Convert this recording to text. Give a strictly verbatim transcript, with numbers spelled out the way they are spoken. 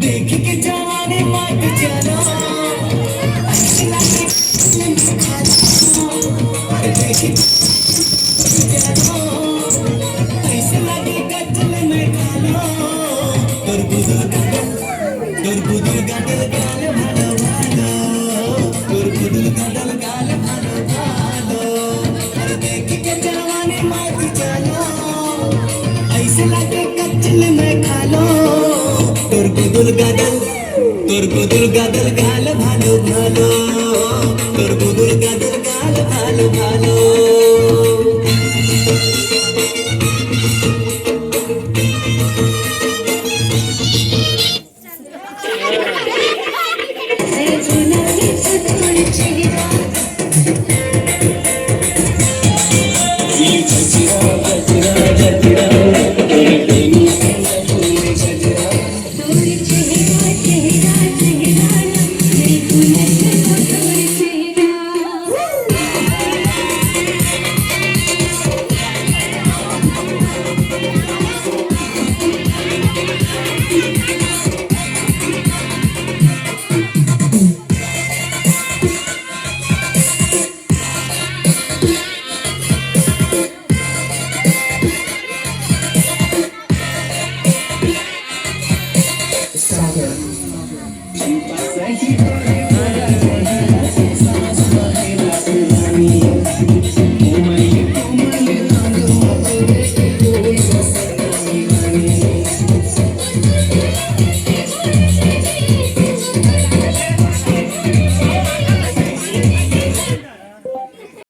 देख के जवानी मत चलो, ऐसे लगे कच्चे में खा लो। अरे देख के चलो, ऐसे लगे कच्चे में खा लो। तोर बुदुल गाडल, तोर बुदुल गाडल गाल भालो भालो, तोर बुदुल गाडल गाल भालो भालो। अरे देख के जवानी मत चलो, ऐसे लगे कच्चे में खा लो। तोर बुदुल गाडल, तोर बुदुल